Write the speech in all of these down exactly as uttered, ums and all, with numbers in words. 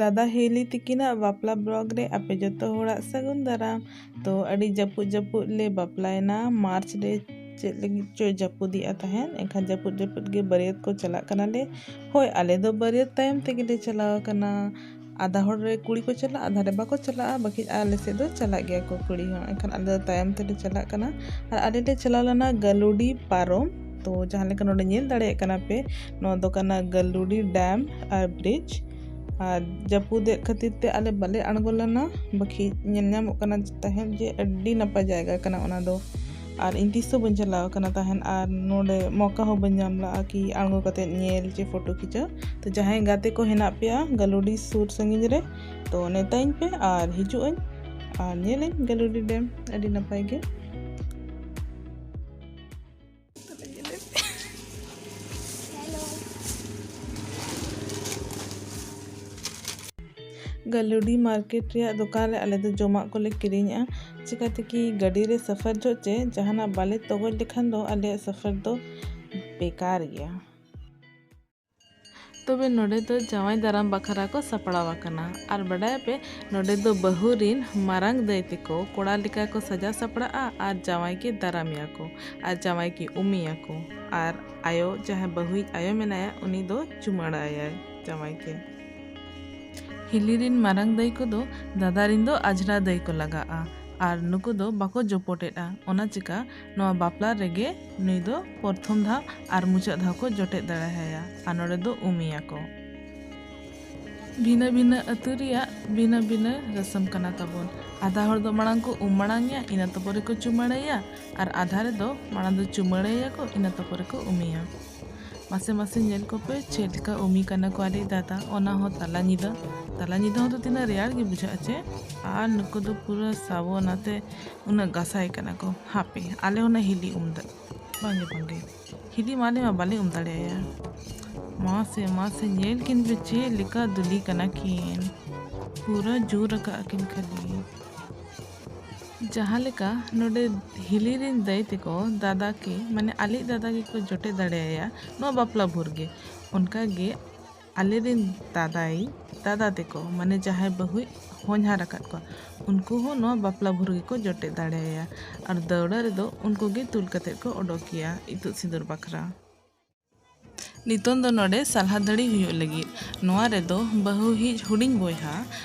ᱫᱟᱫᱟ ᱦᱤᱞᱤ ᱛᱤᱠᱤᱱᱟᱜ ᱵᱟᱯᱞᱟ ᱵᱞᱚᱜ ᱨᱮ ᱟᱯᱮ ᱡᱚᱛᱚ ᱦᱚᱲᱟᱜ ᱥᱟᱹᱜᱩᱱ ᱫᱟᱨᱟᱢ᱾ ᱛᱚ ᱟᱹᱰᱤ ᱡᱟᱹᱯᱩᱫ ᱡᱟᱹᱯᱩᱫ ᱞᱮ ᱵᱟᱯᱞᱟᱭᱮᱱᱟ᱾ ᱢᱟᱨᱪ ᱨᱮ ᱪᱮᱫ ᱞᱟᱹᱜᱤᱫ ᱪᱚ ᱡᱟᱹᱯᱩᱫᱮᱜᱼᱟ ᱛᱟᱦᱮᱸᱫ, ᱮᱱᱠᱷᱟᱱ ᱡᱟᱹᱯᱩᱫ ᱡᱟᱹᱯᱩᱫ ᱜᱮ ᱵᱟᱹᱨᱭᱟᱹᱛ ᱠᱚ ᱪᱟᱞᱟᱜ ᱠᱟᱱᱟᱞᱮ᱾ ᱦᱳᱭ, ᱟᱞᱮ ᱫᱚ ᱵᱟᱹᱨᱭᱟᱹᱛ ᱛᱟᱭᱚᱢ ᱛᱮᱜᱮ ᱞᱮ ᱪᱟᱞᱟᱣ ᱟᱠᱟᱱᱟ᱾ ᱟᱫᱷᱟ ᱦᱚᱲ ᱨᱮ ᱠᱩᱲᱤ ᱠᱚ ᱪᱟᱞᱟᱜᱼᱟ, ᱟᱫᱷᱟ ᱨᱮ ᱵᱟᱠᱚ ᱪᱟᱞᱟᱜᱼᱟ, ᱵᱟᱠᱷᱟᱡ ᱟᱞᱮ ᱥᱮᱫ ᱫᱚ ᱪᱟᱞᱟᱜ ᱜᱮᱭᱟ ᱠᱚ ᱠᱩᱲᱤ ᱦᱚᱸ᱾ ᱮᱱᱠᱷᱟᱱ ᱟᱞᱮ ᱫᱚ ᱛᱟᱭᱚᱢ ᱛᱮᱞᱮ ᱪᱟᱞᱟᱜ ᱠᱟᱱᱟ᱾ ᱟᱨ ᱟᱞᱮ ᱞᱮ ᱪᱟᱞᱟᱣ ᱞᱮᱱᱟ ᱜᱟᱹᱞᱩᱰᱤ ᱯᱟᱨᱚᱢ᱾ ᱛᱚ ᱡᱟᱦᱟᱸ ᱞᱮᱠᱟ ᱱᱚᱰᱮ ᱧᱮᱞ ᱫᱟᱲᱮᱭᱟᱜ ᱠᱟᱱᱟ ᱯᱮ, ᱱᱚᱣᱟ ᱫᱚ ᱠᱟᱱᱟ ᱜᱟᱹᱞᱩᱰᱤ ᱰᱮᱢ ᱟᱨ ᱵᱨᱤᱡᱽ᱾ ᱟᱨ ᱡᱟᱹᱯᱩᱫᱮᱫ ᱠᱷᱟᱹᱛᱤᱨ ᱛᱮ ᱟᱞᱮ ᱵᱟᱞᱮ ᱟᱬᱜᱚ ᱞᱮᱱᱟ, ᱵᱟᱠᱷᱟᱡ ᱧᱮᱞ ᱧᱟᱢᱚᱜ ᱠᱟᱱᱟ ᱛᱟᱦᱮᱸᱫ ᱡᱮ ᱟᱹᱰᱤ ᱱᱟᱯᱟᱭ ᱡᱟᱭᱜᱟ ᱠᱟᱱᱟ ᱚᱱᱟ ᱫᱚ᱾ ᱟᱨ ᱤᱧ ᱛᱤᱥ ᱦᱚᱸ ᱵᱟᱹᱧ ᱪᱟᱞᱟᱣ ᱟᱠᱟᱱᱟ ᱛᱟᱦᱮᱸᱫ, ᱟᱨ ᱱᱚᱰᱮ ᱢᱚᱠᱟ ᱦᱚᱸ ᱵᱟᱹᱧ ᱧᱟᱢ ᱞᱟᱜᱼᱟ ᱠᱤ ᱟᱬᱜᱚ ᱠᱟᱛᱮᱫ ᱧᱮᱞ ᱪᱮ ᱯᱷᱳᱴᱳ ᱠᱷᱤᱪᱟᱹᱣ᱾ ᱛᱚ ᱡᱟᱦᱟᱸᱭ ᱜᱟᱛᱮ ᱠᱚ ᱦᱮᱱᱟᱜ ᱯᱮᱭᱟ ᱜᱟᱹᱞᱩᱰᱤ ᱥᱩᱨ ᱥᱟᱺᱜᱤᱧ ᱨᱮ, ᱛᱚ ᱱᱮᱣᱛᱟᱧ ᱯᱮ ᱟᱨ ᱦᱤᱡᱩᱜ ᱟᱹᱧ ᱟᱨ ᱧᱮᱞᱟᱹᱧ ᱜᱟᱹᱞᱩᱰᱤ ᱰᱮᱢ᱾ ᱟᱹᱰᱤ ᱱᱟᱯᱟᱭ ᱜᱮ᱾ ᱜᱟᱹᱞᱩᱰᱤ ᱢᱟᱨᱠᱮᱴ ᱨᱮᱭᱟᱜ ᱫᱚᱠᱟᱱ ᱨᱮ ᱟᱞᱮ ᱫᱚ ᱡᱚᱢᱟᱜ ᱠᱚᱞᱮ ᱠᱤᱨᱤᱧᱟ, ᱪᱤᱠᱟᱹᱛᱮ ᱠᱤ ᱜᱟᱹᱰᱤ ᱨᱮ ᱥᱟᱯᱷᱟᱨ ᱡᱚᱦᱚᱜ ᱪᱮ ᱡᱟᱦᱟᱱᱟᱜ ᱵᱟᱞᱮ ᱛᱚᱜᱚᱡ ᱞᱮᱠᱷᱟᱱ ᱫᱚ ᱟᱞᱮᱭᱟᱜ ᱥᱟᱯᱷᱟᱨ ᱫᱚ ᱵᱮᱠᱟᱨ ᱜᱮᱭᱟ᱾ ᱛᱚᱵᱮ ᱱᱚᱰᱮ ᱫᱚ ᱡᱟᱶᱟᱭ ᱫᱟᱨᱟᱢ ᱵᱟᱠᱷᱨᱟ ᱠᱚ ᱥᱟᱯᱲᱟᱣ ᱟᱠᱟᱱᱟ᱾ ᱟᱨ ᱵᱟᱰᱟᱭᱟᱯᱮ, ᱱᱚᱰᱮ ᱫᱚ ᱵᱟᱹᱦᱩ ᱨᱤᱱ ᱢᱟᱨᱟᱝ ᱫᱟᱹᱭ ᱛᱮᱠᱚ ᱠᱚᱲᱟ ᱞᱮᱠᱟ ᱠᱚ ᱥᱟᱡᱟᱣ ᱥᱟᱯᱲᱟᱜᱼᱟ ᱟᱨ ᱡᱟᱶᱟᱭ ᱜᱮ ᱫᱟᱨᱟᱢᱮᱭᱟ ᱠᱚ ᱟᱨ ᱡᱟᱶᱟᱭ ᱜᱮ ᱩᱢᱮᱭᱟ ᱠᱚ᱾ ᱟᱨ ᱟᱭᱳ, ᱡᱟᱦᱟᱸᱭ ᱵᱟᱹᱦᱩᱭᱤᱡ ᱟᱭᱳ ᱢᱮᱱᱟᱭᱟ, ᱩᱱᱤ ᱫᱚ ᱪᱩᱢᱟᱹᱲᱟᱭᱟᱭ ᱡᱟᱶᱟᱭ ᱜᱮ᱾ ᱦᱤᱞᱤ ᱨᱤᱱ ᱢᱟᱨᱟᱝ ᱫᱟᱹᱭ ᱠᱚᱫᱚ ᱫᱟᱫᱟ ᱨᱤᱱ ᱫᱚ ᱟᱡᱷᱲᱟ ᱫᱟᱹᱭ ᱠᱚ ᱞᱟᱜᱟᱜᱼᱟ ᱟᱨ ᱱᱩᱠᱩ ᱫᱚ ᱵᱟᱠᱚ ᱡᱚᱯᱚᱴᱮᱫᱼᱟ᱾ ᱚᱱᱟ ᱪᱤᱠᱟ ᱱᱚᱣᱟ ᱵᱟᱯᱞᱟ ᱨᱮᱜᱮ ᱱᱩᱭ ᱫᱚ ᱯᱨᱚᱛᱷᱚᱢ ᱫᱷᱟᱣ ᱟᱨ ᱢᱩᱪᱟᱹᱫ ᱫᱷᱟᱣ ᱠᱚ ᱡᱚᱴᱮᱫ ᱫᱟᱲᱮᱭᱟᱭᱟ ᱟᱨ ᱱᱚᱰᱮ ᱫᱚ ᱩᱢᱮᱭᱟ ᱠᱚ᱾ ᱵᱷᱤᱱᱟᱹ ᱵᱷᱤᱱᱟᱹ ᱟᱹᱛᱩ ᱨᱮᱭᱟᱜ ᱵᱷᱤᱱᱟᱹ ᱵᱷᱤᱱᱟᱹ ᱨᱟᱹᱥᱢ ᱠᱟᱱᱟ ᱛᱟᱵᱚᱱ᱾ ᱟᱫᱷᱟ ᱦᱚᱲ ᱫᱚ ᱢᱟᱲᱟᱝ ᱠᱚ ᱩᱢ ᱢᱟᱲᱟᱝ ᱮᱭᱟ, ᱤᱱᱟᱹ ᱛᱟᱯᱚᱨᱮ ᱠᱚ ᱪᱩᱢᱟᱹᱲᱟᱭᱟ, ᱟᱨ ᱟᱫᱷᱟ ᱨᱮᱫᱚ ᱢᱟᱲᱟᱝ ᱫᱚ ᱪᱩᱢᱟᱹᱲᱟᱭᱟᱠᱚ, ᱤᱱᱟᱹ ᱛᱟᱯᱚᱨᱮ ᱠᱚ ᱩᱢᱮᱭᱟ᱾ ᱢᱟᱥᱮ ᱢᱟᱥᱮ ᱧᱮᱞ ᱠᱚᱯᱮ ᱪᱮᱫ ᱞᱮᱠᱟ ᱩᱢᱤ ᱠᱟᱱᱟ ᱠᱚ ᱟᱞᱮ ᱫᱟᱫᱟ, ᱚᱱᱟ ᱦᱚᱸ ᱛᱟᱞᱟ ᱧᱤᱫᱟᱹ᱾ ᱛᱟᱞᱟ ᱧᱤᱫᱟᱹ ᱦᱚᱸ ᱛᱚ ᱛᱤᱱᱟᱹᱜ ᱨᱮᱭᱟᱲ ᱜᱮ ᱵᱩᱡᱷᱟᱹᱜᱼᱟ ᱪᱮ? ᱟᱨ ᱱᱩᱠᱩ ᱫᱚ ᱯᱩᱨᱟᱹ ᱥᱟᱵᱚᱱ ᱟᱛᱮ ᱩᱱᱟᱹᱜ ᱜᱟᱥᱟᱭ ᱠᱟᱱᱟ ᱠᱚ᱾ ᱦᱟᱯᱮ, ᱟᱞᱮ ᱦᱚᱸ ᱚᱱᱟ ᱦᱤᱞᱤ ᱩᱢ ᱫᱟᱜ, ᱵᱟᱝᱜᱮ, ᱵᱟᱝᱜᱮ, ᱦᱤᱞᱤ ᱢᱟ ᱟᱞᱮ ᱢᱟ ᱵᱟᱞᱮ ᱩᱢ ᱫᱟᱲᱮᱭᱟᱭᱟ᱾ ᱢᱟᱥᱮ, ᱢᱟᱥᱮ ᱧᱮᱞ ᱠᱤᱱ ᱯᱮ ᱪᱮᱫ ᱞᱮᱠᱟ ᱫᱩᱞᱤ ᱠᱟᱱᱟ ᱠᱤᱱ, ᱯᱩᱨᱟᱹ ᱡᱳᱨ ᱟᱠᱟᱫ ᱠᱤᱱ ᱠᱷᱟᱹᱞᱤ᱾ ᱡᱟᱦᱟᱸ ᱞᱮᱠᱟ ᱱᱚᱰᱮ ᱦᱤᱞᱤ ᱨᱤᱱ ᱫᱟᱹᱭ ᱛᱮᱠᱚ ᱫᱟᱫᱟ ᱠᱮ, ᱢᱟᱱᱮ ᱟᱞᱮᱭᱤᱡ ᱫᱟᱫᱟ ᱜᱮᱠᱚ ᱡᱚᱴᱮᱫ ᱫᱟᱲᱮᱭᱟᱭᱟ ᱱᱚᱣᱟ ᱵᱟᱯᱞᱟ ᱵᱷᱳᱨ ᱜᱮ, ᱚᱱᱠᱟ ᱜᱮ ᱟᱞᱮᱨᱮᱱ ᱫᱟᱫᱟᱭ, ᱫᱟᱫᱟ ᱛᱮᱠᱚ, ᱢᱟᱱᱮ ᱡᱟᱦᱟᱸᱭ ᱵᱟᱹᱦᱩᱭ ᱦᱚᱧᱦᱟᱨ ᱟᱠᱟᱫ ᱠᱚᱣᱟ, ᱩᱱᱠᱩ ᱦᱚᱸ ᱱᱚᱣᱟ ᱵᱟᱯᱞᱟ ᱵᱷᱩᱨ ᱜᱮᱠᱚ ᱡᱚᱴᱮᱫ ᱫᱟᱲᱮᱭᱟᱭᱟ᱾ ᱟᱨ ᱫᱟᱹᱣᱲᱟᱹ ᱨᱮᱫᱚ ᱩᱱᱠᱩ ᱜᱮ ᱛᱩᱞ ᱠᱟᱛᱮᱫ ᱠᱚ ᱚᱰᱚᱠᱮᱭᱟ ᱤᱛᱩᱫ ᱥᱤᱸᱫᱩᱨ ᱵᱟᱠᱷᱨᱟ᱾ ᱱᱤᱛᱚᱝ ᱫᱚ ᱱᱚᱰᱮ ᱥᱟᱞᱦᱟ ᱫᱟᱲᱦᱤ ᱦᱩᱭᱩᱜ ᱞᱟᱹᱜᱤᱫ᱾ ᱱᱚᱣᱟ ᱨᱮᱫᱚ ᱵᱟᱹᱦᱩᱭᱤᱡ ᱦᱩᱰᱤᱧ ᱵᱚᱭᱦᱟ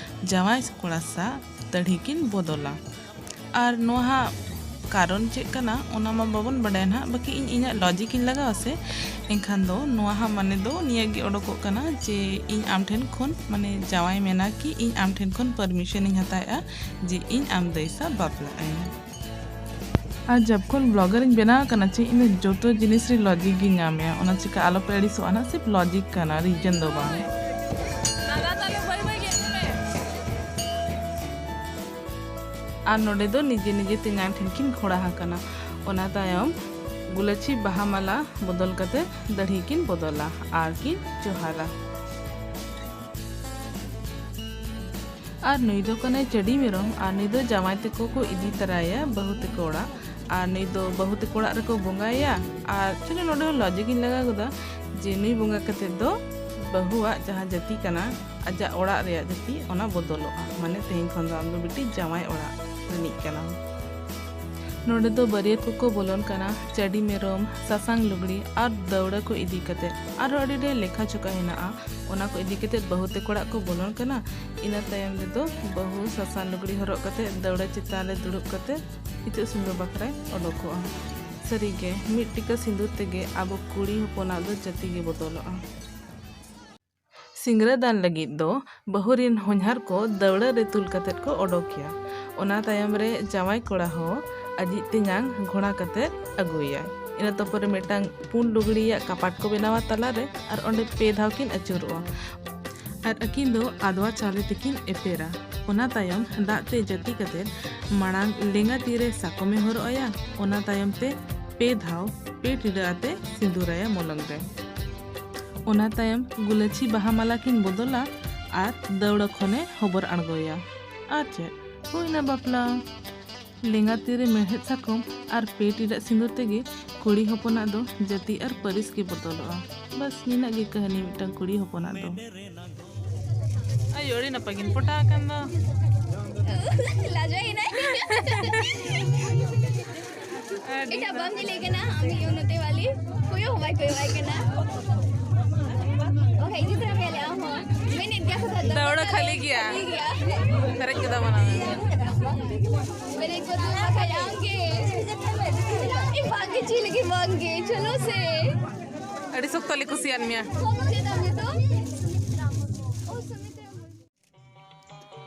ᱡᱟᱶᱟᱭ ᱠᱚᱲᱟ ᱥᱟᱶ ᱫᱟᱲᱦᱤ ᱠᱤᱱ ᱵᱚᱫᱚᱞᱟ᱾ ᱟᱨ ᱱᱚᱣᱟ ᱦᱟᱸᱜ ᱠᱟᱨᱚᱱ ᱪᱮᱫ ᱠᱟᱱᱟ, ᱚᱱᱟ ᱢᱟ ᱵᱟᱵᱚᱱ ᱵᱟᱰᱟᱭᱟ ᱱᱟᱦᱟᱜ, ᱵᱟᱹᱠᱤ ᱤᱧ ᱤᱧᱟᱹᱜ ᱞᱚᱡᱤᱠ ᱤᱧ ᱞᱟᱜᱟᱣᱟ ᱥᱮ, ᱮᱱᱠᱷᱟᱱ ᱫᱚ ᱱᱚᱣᱟ ᱦᱟᱸᱜ ᱢᱟᱱᱮ ᱫᱚ ᱱᱤᱭᱟᱹ ᱜᱮ ᱚᱰᱚᱠᱚᱜ ᱠᱟᱱᱟ ᱡᱮ ᱤᱧ ᱟᱢ ᱴᱷᱮᱱ ᱠᱷᱚᱱ, ᱢᱟᱱᱮ ᱡᱟᱶᱟᱭ ᱢᱮᱱᱟ ᱠᱤ ᱤᱧ ᱟᱢ ᱴᱷᱮᱱ ᱠᱷᱚᱱ ᱯᱟᱨᱢᱤᱥᱚᱱ ᱤᱧ ᱦᱟᱛᱟᱣᱮᱫᱼᱟ ᱡᱮ ᱤᱧ ᱟᱢ ᱫᱟᱹᱭ ᱥᱟᱶ ᱵᱟᱯᱞᱟᱜ ᱟᱹᱧ᱾ ᱟᱨ ᱡᱚᱵ ᱠᱷᱚᱱ ᱵᱞᱚᱜᱟᱨ ᱤᱧ ᱵᱮᱱᱟᱣ ᱟᱠᱟᱱᱟ ᱪᱮ, ᱤᱧ ᱫᱚ ᱡᱚᱛᱚ ᱡᱤᱱᱤᱥ ᱨᱮ ᱞᱚᱡᱤᱠ ᱜᱤᱧ ᱧᱟᱢᱮᱜᱼᱟ, ᱚᱱᱟ ᱪᱤᱠᱟ ᱟᱞᱚᱯᱮ ᱟᱹᱲᱤᱥᱚᱜᱼᱟ ᱱᱟᱜ, ᱥᱤᱨᱯ ᱞᱚᱡᱤᱠ ᱠᱟᱱᱟ, ᱨᱤᱡᱚᱱ ᱫᱚ ᱵᱟᱝ᱾ ᱟᱨ ᱱᱚᱰᱮ ᱫᱚ ᱱᱤᱡᱮ ᱱᱤᱡᱮ ᱛᱮᱧᱟᱝ ᱴᱷᱮᱱ ᱠᱤᱱ ᱜᱷᱚᱲᱟ ᱟᱠᱟᱱᱟ᱾ ᱚᱱᱟ ᱛᱟᱭᱚᱢ ᱜᱩᱞᱟᱹᱪᱷᱤ ᱵᱟᱦᱟ ᱢᱟᱞᱟ ᱵᱚᱫᱚᱞ ᱠᱟᱛᱮ ᱫᱟᱹᱲᱦᱤ ᱠᱤᱱ ᱵᱚᱫᱚᱞᱟ ᱟᱨ ᱠᱤᱱ ᱡᱚᱦᱟᱨᱟ᱾ ᱟᱨ ᱱᱩᱭ ᱫᱚ ᱠᱟᱱᱟᱭ ᱪᱟᱹᱰᱤ ᱢᱮᱨᱚᱢ, ᱟᱨ ᱱᱩᱭ ᱫᱚ ᱡᱟᱶᱟᱭ ᱛᱮᱠᱚ ᱠᱚ ᱤᱫᱤ ᱛᱟᱨᱟᱭᱟ ᱵᱟᱹᱦᱩ ᱛᱮᱠᱚ ᱚᱲᱟᱜ᱾ ᱟᱨ ᱱᱩᱭ ᱫᱚ ᱵᱟᱹᱦᱩ ᱛᱮᱠᱚ ᱚᱲᱟᱜ ᱨᱮᱠᱚ ᱵᱚᱸᱜᱟᱭᱟ᱾ ᱟᱨ ᱪᱚᱞᱚ, ᱱᱚᱰᱮ ᱦᱚᱸ ᱞᱚᱡᱤᱠ ᱤᱧ ᱞᱟᱜᱟᱣ ᱜᱚᱫᱟ ᱡᱮ ᱱᱩᱭ ᱵᱚᱸᱜᱟ ᱠᱟᱛᱮ ᱫᱚ ᱵᱟᱹᱦᱩᱣᱟᱜ ᱡᱟᱦᱟᱸ ᱡᱟᱹᱛᱤ ᱠᱟᱱᱟ, ᱟᱡᱟᱜ ᱚᱲᱟᱜ ᱨᱮᱭᱟᱜ ᱡᱟᱹᱛᱤ, ᱚᱱᱟ ᱵᱚᱫᱚᱞᱚᱜᱼᱟ᱾ ᱢᱟᱱᱮ ᱛᱮᱦᱮᱧ ᱠᱷᱚᱱ ᱫᱚ ᱟᱢ ᱫᱚ ᱵᱤᱴᱤ ᱡᱟᱶᱟᱭ ᱚᱲᱟᱜ ᱨᱤᱱᱤᱡ ᱠᱟᱱᱟᱢ᱾ ᱱᱚᱰᱮ ᱫᱚ ᱵᱟᱹᱨᱭᱟᱹᱛ ᱠᱚᱠᱚ ᱵᱚᱞᱚᱱ ᱠᱟᱱᱟ, ᱪᱟᱹᱰᱤ ᱢᱮᱨᱚᱢ, ᱥᱟᱥᱟᱝ ᱞᱩᱜᱽᱲᱤ ᱟᱨ ᱫᱟᱹᱣᱲᱟᱹ ᱠᱚ ᱤᱫᱤ ᱠᱟᱛᱮ᱾ ᱟᱨᱦᱚᱸ ᱟᱹᱰᱤ ᱰᱷᱮᱨ ᱞᱮᱠᱷᱟ ᱡᱚᱠᱷᱟ ᱦᱮᱱᱟᱜᱼᱟ, ᱚᱱᱟ ᱠᱚ ᱤᱫᱤ ᱠᱟᱛᱮ ᱵᱟᱹᱦᱩ ᱛᱮᱠᱚ ᱚᱲᱟᱜ ᱠᱚ ᱵᱚᱞᱚᱱ ᱠᱟᱱᱟ᱾ ᱤᱱᱟᱹ ᱛᱟᱭᱚᱢ ᱨᱮᱫᱚ ᱵᱟᱹᱦᱩ ᱥᱟᱥᱟᱝ ᱞᱩᱜᱽᱲᱤ ᱦᱚᱨᱚᱜ ᱠᱟᱛᱮ ᱫᱟᱹᱣᱲᱟᱹ ᱪᱮᱛᱟᱱ ᱨᱮ ᱫᱩᱲᱩᱵ ᱠᱟᱛᱮ ᱤᱛᱩᱫ ᱥᱤᱸᱫᱩᱨ ᱵᱟᱠᱷᱨᱟᱭ ᱚᱰᱚᱠᱚᱜᱼᱟ᱾ ᱥᱟᱹᱨᱤᱜᱮ, ᱢᱤᱫ ᱴᱤᱠᱟᱹ ᱥᱤᱸᱫᱩᱨ ᱛᱮᱜᱮ ᱟᱵᱚ ᱠᱩᱲᱤ ᱦᱚᱯᱚᱱᱟᱜ ᱫᱚ ᱡᱟᱹᱛᱤ ᱜᱮ ᱵᱚᱫᱚᱞᱚᱜᱼᱟ᱾ ᱥᱤᱝᱨᱟᱹ ᱫᱟᱱ ᱞᱟᱹᱜᱤᱫ ᱫᱚ ᱵᱟᱹᱦᱩ ᱨᱤᱱ ᱦᱚᱧᱦᱟᱨ ᱠᱚ ᱫᱟᱹᱣᱲᱟᱹ ᱨᱮ ᱛᱩᱞ ᱠᱟᱛᱮ ᱠᱚ ᱚᱰᱚᱠᱮᱭᱟ᱾ ᱚᱱᱟ ᱛᱟᱭᱚᱢ ᱨᱮ ᱡᱟᱶᱟᱭ ᱠᱚᱲᱟ ᱦᱚᱸ ᱟᱡᱤᱡ ᱛᱮᱧᱟᱝ ᱜᱷᱚᱲᱟ ᱠᱟᱛᱮ ᱟᱹᱜᱩᱭᱟᱭ᱾ ᱤᱱᱟᱹ ᱛᱟᱯᱚᱨᱮ ᱢᱤᱫᱴᱟᱝ ᱯᱩᱸᱰ ᱞᱩᱜᱽᱲᱤᱭᱟᱜ ᱠᱟᱯᱟᱴ ᱠᱚ ᱵᱮᱱᱟᱣᱟ ᱛᱟᱞᱟᱨᱮ, ᱟᱨ ᱚᱸᱰᱮ ᱯᱮ ᱫᱷᱟᱣ ᱠᱤᱱ ᱟᱹᱪᱩᱨᱚᱜᱼᱟ᱾ ᱟᱨ ᱟᱹᱠᱤᱱ ᱫᱚ ᱟᱫᱣᱟ ᱪᱟᱣᱞᱮ ᱛᱮᱠᱤᱱ ᱮᱯᱮᱨᱟ᱾ ᱚᱱᱟ ᱛᱟᱭᱚᱢ ᱫᱟᱜ ᱛᱮ ᱡᱟᱹᱛᱤ ᱠᱟᱛᱮ ᱢᱟᱲᱟᱝ ᱞᱮᱸᱜᱟ ᱛᱤ ᱨᱮ ᱥᱟᱠᱚᱢᱮ ᱦᱚᱨᱚᱜ ᱟᱭᱟ, ᱚᱱᱟ ᱛᱟᱭᱚᱢ ᱛᱮ ᱯᱮ ᱫᱷᱟᱣ ᱯᱮ ᱴᱤᱰᱟᱹ ᱟᱛᱮ ᱥᱤᱸᱫᱩᱨᱟᱭᱟ ᱢᱚᱞᱚᱝ ᱨᱮ᱾ ᱚᱱᱟ ᱛᱟᱭᱚᱢ ᱜᱩᱞᱟᱹᱪᱷᱤ ᱵᱟᱦᱟ ᱢᱟᱞᱟ ᱠᱤᱱ ᱵᱚᱫᱚᱞᱟ ᱟᱨ ᱫᱟᱹᱣᱲᱟᱹ ᱠᱷᱚᱱᱮ ᱦᱚᱵᱚᱨ ᱟᱬᱜᱚᱭᱟ᱾ ᱟᱨ ᱪᱮᱫ, ᱦᱩᱭᱱᱟ ᱵᱟᱯᱞᱟ᱾ ᱞᱮᱸᱜᱟ ᱛᱤ ᱨᱮ ᱢᱮᱲᱦᱮᱫ ᱥᱟᱠᱚᱢ ᱟᱨ ᱯᱮ ᱴᱤᱰᱟᱹᱜ ᱥᱤᱸᱫᱩᱨ ᱛᱮᱜᱮ ᱠᱩᱲᱤ ᱦᱚᱯᱚᱱᱟᱜ ᱫᱚ ᱡᱟᱹᱛᱤ ᱟᱨ ᱯᱟᱹᱨᱤᱥ ᱜᱮ ᱵᱚᱫᱚᱞᱚᱜᱼᱟ᱾ ᱵᱟᱥ, ᱱᱤᱱᱟᱹᱜ ᱜᱮ ᱠᱟᱹᱦᱱᱤ ᱢᱤᱫᱴᱟᱝ ᱠᱩᱲᱤ ᱦᱚᱯᱚᱱᱟᱜ ᱫᱚ᱾ ᱟᱭᱳ, ᱟᱹᱰᱤ ᱱᱟᱯᱟᱭ ᱠᱤᱱ ᱯᱚᱴᱟᱣ ᱟᱠᱟᱱ ᱫᱚ᱾ ᱞᱟᱡᱟᱣ ᱮᱱᱟᱭ᱾ ᱟᱹᱰᱤ ᱮᱴᱟᱜ ᱵᱟᱢ ᱧᱮᱞᱮ ᱠᱟᱱᱟ, ᱟᱢ ᱤᱭᱟᱹ ᱱᱚᱛᱮ ᱣᱟᱞᱤ᱾ ᱠᱚᱭᱚᱜ ᱦᱚᱸ ᱵᱟᱭ ᱠᱚᱭᱚᱜ ᱟᱭ ᱠᱟᱱᱟ᱾ ᱚ, ᱦᱮᱡ ᱠᱟᱛᱮ ᱧᱮᱞᱮ ᱟᱢ ᱦᱚᱸ᱾ ᱢᱮᱱᱮᱫ ᱜᱮᱭᱟ ᱠᱚ ᱫᱟᱫᱟ ᱫᱟᱣᱲᱟ ᱠᱷᱟᱹᱞᱤ ᱜᱮᱭᱟ᱾ ᱠᱷᱟᱹᱞᱤ ᱜᱮᱭᱟ᱾ ᱯᱮᱨᱮᱡ ᱠᱮᱫᱟ ᱢᱟᱱᱟ᱾ ᱢᱮᱨᱮ ᱠᱚ ᱫᱩ ᱵᱟᱠᱷᱟᱡ ᱟᱢ ᱜᱮ᱾ ᱤᱧ ᱵᱟᱝ ᱜᱮ, ᱪᱮᱫ ᱞᱟᱹᱜᱤᱫ ᱵᱟᱝ ᱜᱮ? ᱪᱚᱞᱚ ᱥᱮ᱾ ᱟᱹᱰᱤ ᱥᱚᱠᱛᱚ ᱞᱮ ᱠᱩᱥᱤᱭᱟᱫ ᱢᱮᱭᱟ᱾ ᱪᱮᱫ ᱟᱢ ᱱᱤᱛᱚᱜ?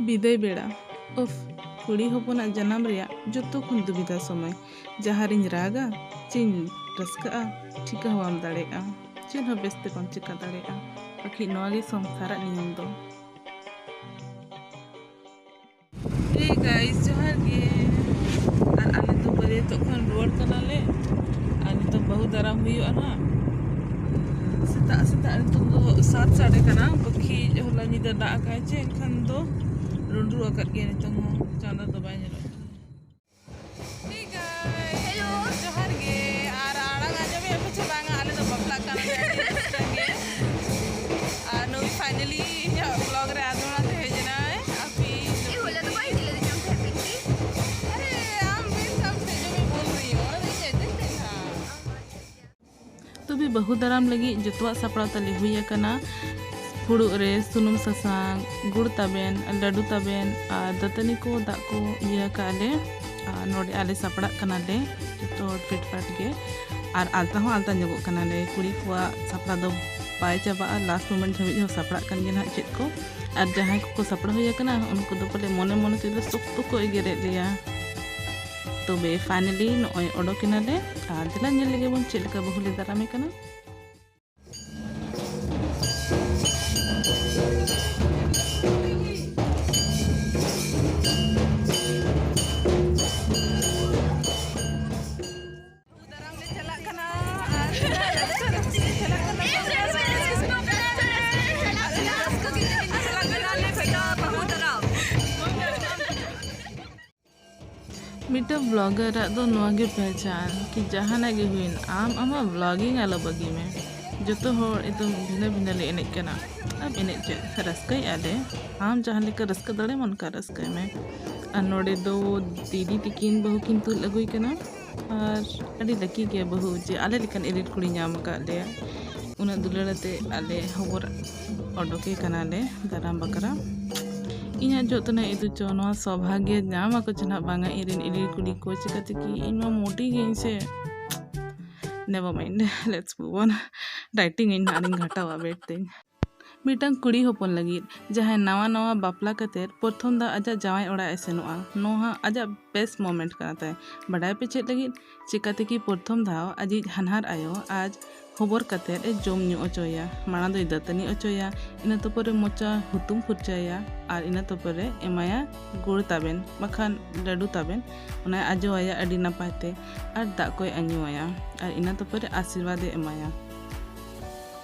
ᱵᱤᱫᱟᱹᱭ ᱵᱮᱲᱟ᱾ ᱩᱯᱷ, ᱠᱩᱲᱤ ᱦᱚᱯᱚᱱᱟᱜ ᱡᱟᱱᱟᱢ ᱨᱮᱭᱟᱜ ᱡᱚᱛᱚ ᱠᱷᱚᱱ ᱫᱩᱵᱤᱫᱷᱟ ᱥᱚᱢᱚᱭ᱾ ᱡᱟᱦᱟᱸ ᱨᱤᱧ ᱨᱟᱜᱟ, ᱪᱮᱧ ᱨᱟᱹᱥᱠᱟᱹᱜᱼᱟ, ᱴᱷᱤᱠᱟᱹ ᱦᱚᱸ ᱵᱟᱢ ᱫᱟᱲᱮᱭᱟᱜᱼᱟ᱾ ᱪᱮᱫ ᱦᱚᱸ ᱵᱮᱥ ᱛᱮ ᱵᱟᱢ ᱪᱤᱠᱟᱹ ᱫᱟᱲᱮᱭᱟᱜᱼᱟ᱾ ᱟᱹᱠᱷᱤ ᱱᱚᱣᱟ ᱜᱮ ᱥᱚᱝᱥᱟᱨᱟᱜ ᱱᱤᱭᱚᱢ ᱫᱚ᱾ Hey guys, ᱡᱚᱦᱟᱨ ᱜᱮ᱾ ᱟᱨ ᱟᱞᱮ ᱫᱚ ᱵᱟᱹᱨᱭᱟᱹᱛᱚᱜ ᱠᱷᱚᱱ ᱨᱩᱣᱟᱹᱲ ᱠᱟᱱᱟᱞᱮ᱾ ᱟᱨ ᱱᱤᱛᱚᱜ ᱵᱟᱹᱦᱩ ᱫᱟᱨᱟᱢ ᱦᱩᱭᱩᱜᱼᱟ ᱱᱟᱦᱟᱜ᱾ ᱥᱮᱛᱟᱜ ᱥᱮᱛᱟᱜ ᱱᱤᱛᱚᱜ ᱫᱚ ᱥᱟᱛ ᱥᱟᱰᱮ ᱠᱟᱱᱟ᱾ ᱵᱟᱹᱠᱤ ᱦᱚᱞᱟ ᱧᱤᱫᱟᱹ ᱫᱟᱜ ᱟᱠᱟᱫ ᱪᱮ, ᱮᱱᱠᱷᱟᱱ ᱫᱚ ᱰᱩᱸᱰᱨᱩ ᱟᱠᱟᱫ ᱜᱮᱭᱟ᱾ ᱱᱤᱛᱚᱝ ᱦᱚᱸ ᱪᱟᱸᱫᱚ ᱫᱚ ᱵᱟᱭ ᱧᱮᱞᱚᱜ ᱠᱟᱱᱟ᱾ Hey guys, hello, ᱡᱚᱦᱟᱨ ᱜᱮ᱾ ᱟᱨ ᱟᱲᱟᱝ ᱟᱸᱡᱚᱢᱮᱫ ᱯᱮ ᱪᱮ ᱵᱟᱝᱟ? ᱟᱞᱮ ᱫᱚ ᱵᱟᱯᱞᱟᱜ ᱠᱟᱱᱟ ᱞᱮ ᱟᱹᱰᱤ ᱨᱟᱹᱥᱠᱟᱹ ᱜᱮ᱾ ᱟᱨ ᱱᱩᱭ finally ᱤᱧᱟᱹᱜ vlog ᱨᱮ ᱟᱫᱚᱲᱟ ᱛᱮ ᱦᱮᱡ ᱮᱱᱟᱭ᱾ ᱟᱯᱮ ᱮ, ᱦᱚᱞᱟ ᱫᱚ ᱵᱟᱭ ᱤᱫᱤ ᱞᱮᱫᱤᱧᱟ ᱟᱢ ᱴᱷᱮᱱ ᱯᱤᱝᱠᱤ? ᱟᱨᱮ, ᱟᱢ ᱢᱮᱱ ᱛᱟᱢ ᱥᱮ ᱡᱚᱢᱤ ᱵᱚᱞ ᱨᱮ, ᱚᱱᱟ ᱫᱚ ᱤᱧ ᱟᱹᱭᱠᱟᱹᱧ ᱛᱮ ᱱᱟᱦᱟᱜ᱾ ᱛᱚᱵᱮ ᱵᱟᱹᱦᱩ ᱫᱟᱨᱟᱢ ᱞᱟᱹᱜᱤᱫ ᱡᱚᱛᱚᱣᱟᱜ ᱥᱟᱯᱲᱟᱣ ᱛᱟᱞᱮ ᱦᱩᱭ ᱟᱠᱟᱱᱟ᱾ ᱯᱷᱩᱲᱩᱜ ᱨᱮ ᱥᱩᱱᱩᱢ ᱥᱟᱥᱟᱝ, ᱜᱩᱲ ᱛᱟᱵᱮᱱ, ᱞᱟᱹᱰᱩ ᱛᱟᱵᱮᱱ ᱟᱨ ᱫᱟᱹᱛᱟᱹᱱᱤ ᱠᱚ, ᱫᱟᱜ ᱠᱚ ᱤᱭᱟᱹ ᱟᱠᱟᱫ ᱞᱮ᱾ ᱟᱨ ᱱᱚᱰᱮ ᱟᱞᱮ ᱥᱟᱯᱲᱟᱜ ᱠᱟᱱᱟᱞᱮ ᱡᱚᱛᱚ ᱦᱚᱲ ᱯᱷᱤᱴᱯᱷᱟᱴ ᱜᱮ᱾ ᱟᱨ ᱟᱞᱛᱟ ᱦᱚᱸ ᱟᱞᱛᱟ ᱧᱚᱜᱚᱜ ᱠᱟᱱᱟᱞᱮ᱾ ᱠᱩᱲᱤ ᱠᱚᱣᱟᱜ ᱥᱟᱯᱲᱟᱣ ᱫᱚ ᱵᱟᱭ ᱪᱟᱵᱟᱜᱼᱟ, last moment ᱫᱷᱟᱹᱵᱤᱡ ᱦᱚᱸ ᱥᱟᱯᱲᱟᱜ ᱠᱟᱱ ᱜᱮ ᱱᱟᱦᱟᱜ ᱪᱮᱫ ᱠᱚ᱾ ᱟᱨ ᱡᱟᱦᱟᱸᱭ ᱠᱚᱠᱚ ᱥᱟᱯᱲᱟᱣ ᱦᱩᱭ ᱟᱠᱟᱱᱟ, ᱩᱱᱠᱩ ᱫᱚ ᱯᱟᱞᱮ ᱢᱚᱱᱮ ᱢᱚᱱᱮ ᱛᱮᱫᱚ ᱥᱚᱠᱛᱚ ᱠᱚ ᱮᱜᱮᱨᱮᱫ ᱞᱮᱭᱟ᱾ ᱛᱚᱵᱮ finally ᱱᱚᱜᱼᱚᱭ ᱚᱰᱚᱠ ᱮᱱᱟᱞᱮ᱾ ᱟᱨ ᱫᱮᱞᱟ ᱧᱮᱞ ᱞᱮᱜᱮ ᱵᱚᱱ ᱪᱮᱫ ᱞᱮᱠᱟ ᱵᱟᱹᱦᱩ ᱞᱮ ᱫᱟᱨᱟᱢᱮ ᱠᱟᱱᱟ᱾ ᱵᱟᱹᱦᱩ ᱫᱟᱨᱟᱢ ᱞᱮ ᱪᱟᱞᱟᱜ ᱠᱟᱱᱟ ᱟᱨ ᱨᱟᱹᱥᱠᱟᱹ ᱨᱟᱹᱥᱠᱟᱹ ᱞᱮ ᱪᱟᱞᱟᱜ ᱠᱟᱱᱟ᱾ ᱟᱨ ᱨᱟᱹᱥᱠᱟᱹ ᱜᱮ ᱛᱮᱦᱮᱧ ᱫᱚ ᱪᱟᱞᱟᱜ ᱠᱟᱱᱟ ᱞᱮ ᱵᱮᱴᱟ ᱵᱟᱹᱦᱩ ᱫᱟᱨᱟᱢ᱾ ᱢᱤᱫᱴᱟᱝ vlogger ᱟᱜ ᱫᱚ ᱱᱚᱣᱟ ᱜᱮ ᱯᱮᱦᱪᱟᱱ ᱠᱤ ᱡᱟᱦᱟᱱᱟᱜ ᱜᱮ ᱦᱩᱭᱮᱱ, ᱟᱢ ᱟᱢᱟᱜ vlogging ᱟᱞᱚ ᱵᱟᱹᱜᱤ ᱢᱮ᱾ ᱡᱚᱛᱚ ᱦᱚᱲ ᱮᱠᱫᱚᱢ ᱵᱷᱤᱱᱟᱹ ᱵᱷᱤᱱᱟᱹ ᱞᱮ ᱮᱱᱮᱡ ᱠᱟᱱᱟ᱾ ᱟᱨ ᱮᱱᱮᱡ ᱪᱮᱫ, ᱨᱟᱹᱥᱠᱟᱹᱭᱮᱫᱼᱟ ᱞᱮ᱾ ᱟᱢ ᱡᱟᱦᱟᱸ ᱞᱮᱠᱟ ᱨᱟᱹᱥᱠᱟᱹ ᱫᱟᱲᱮᱭᱟᱢ, ᱚᱱᱠᱟ ᱨᱟᱹᱥᱠᱟᱹᱭ ᱢᱮ᱾ ᱟᱨ ᱱᱚᱰᱮ ᱫᱚ ᱫᱤᱫᱤ ᱛᱤᱠᱤᱱ ᱵᱟᱹᱦᱩ ᱠᱤᱱ ᱛᱩᱫ ᱟᱹᱜᱩᱭ ᱠᱟᱱᱟ᱾ ᱟᱨ ᱟᱹᱰᱤ ᱞᱟᱹᱠᱤ ᱜᱮᱭᱟ ᱵᱟᱹᱦᱩ ᱡᱮ ᱟᱞᱮ ᱞᱮᱠᱟᱱ ᱮᱞᱤᱴ ᱠᱩᱲᱤ ᱧᱟᱢ ᱟᱠᱟᱫ ᱞᱮᱭᱟ᱾ ᱩᱱᱟᱹᱜ ᱫᱩᱞᱟᱹᱲ ᱟᱛᱮ ᱟᱞᱮ ᱦᱚᱵᱚᱨ ᱚᱰᱚᱠᱮ ᱠᱟᱱᱟᱞᱮ ᱫᱟᱨᱟᱢ ᱵᱟᱠᱷᱨᱟ᱾ ᱤᱧᱟᱹᱜ ᱡᱚᱛᱚᱱᱟᱜ ᱤᱫᱩ ᱪᱚ, ᱱᱚᱣᱟ ᱥᱚᱵᱷᱟᱜᱭᱚ ᱧᱟᱢ ᱟᱠᱚ ᱪᱮ ᱱᱟᱦᱟᱜ ᱵᱟᱝᱟ ᱤᱧ ᱨᱮᱱ ᱮᱞᱤᱴ ᱠᱩᱲᱤ ᱠᱚ, ᱪᱤᱠᱟᱹᱛᱮ ᱠᱤ ᱤᱧ ᱢᱟ ᱢᱚᱴᱤ ᱜᱤᱭᱟᱹᱧ ᱥᱮ᱾ Never mind, let's move on. Dieting ᱤᱧ ᱱᱟᱦᱟᱜ ᱤᱧ ᱜᱷᱟᱴᱟᱣᱟ ᱵᱮᱴ ᱛᱤᱧ᱾ ᱢᱤᱫᱴᱟᱝ ᱠᱩᱲᱤ ᱦᱚᱯᱚᱱ ᱞᱟᱹᱜᱤᱫ ᱡᱟᱦᱟᱸᱭ ᱱᱟᱣᱟ ᱱᱟᱣᱟ ᱵᱟᱯᱞᱟ ᱠᱟᱛᱮᱫ ᱯᱨᱚᱛᱷᱚᱢ ᱫᱷᱟᱣ ᱟᱡᱟᱜ ᱡᱟᱶᱟᱭ ᱚᱲᱟᱜ ᱮ ᱥᱮᱱᱚᱜᱼᱟ, ᱱᱚᱣᱟ ᱟᱡᱟᱜ best moment ᱠᱟᱱᱟ ᱛᱟᱭ᱾ ᱵᱟᱰᱟᱭ ᱯᱮ ᱪᱮᱫ ᱞᱟᱹᱜᱤᱫ? ᱪᱤᱠᱟᱹᱛᱮ ᱠᱤ ᱯᱨᱚᱛᱷᱚᱢ ᱫᱷᱟᱣ ᱟᱡᱤᱡ ᱦᱟᱱᱦᱟᱨ ᱟᱭᱳ ᱟᱡ ᱦᱚᱵᱚᱨ ᱠᱟᱛᱮᱫ ᱮ ᱡᱚᱢ ᱧᱩ ᱚᱪᱚᱭᱟ᱾ ᱢᱟᱲᱟᱝ ᱫᱚᱭ ᱫᱟᱹᱛᱟᱹᱱᱤ ᱚᱪᱚᱭᱟ, ᱤᱱᱟᱹ ᱛᱟᱨᱯᱚᱨᱮ ᱢᱚᱪᱟ ᱦᱩᱛᱩᱢ ᱯᱷᱩᱨᱪᱟᱹᱭᱟ ᱟᱨ ᱤᱱᱟᱹ ᱛᱟᱨᱯᱚᱨᱮ ᱮᱢᱟᱭᱟ ᱜᱩᱲ ᱛᱟᱵᱮᱱ ᱵᱟᱠᱷᱟᱱ ᱞᱟᱹᱰᱩ ᱛᱟᱵᱮᱱ᱾ ᱚᱱᱟᱭ ᱟᱡᱚ ᱟᱭᱟ ᱟᱹᱰᱤ ᱱᱟᱯᱟᱭ ᱛᱮ ᱟᱨ ᱫᱟᱜ ᱠᱚᱭ ᱟᱹᱧᱩ ᱟᱭᱟ ᱟᱨ ᱤᱱᱟᱹ ᱛᱟᱨᱯᱚᱨᱮ ᱟᱥᱤᱨᱵᱟᱫᱽ ᱮ ᱮᱢᱟᱭᱟ᱾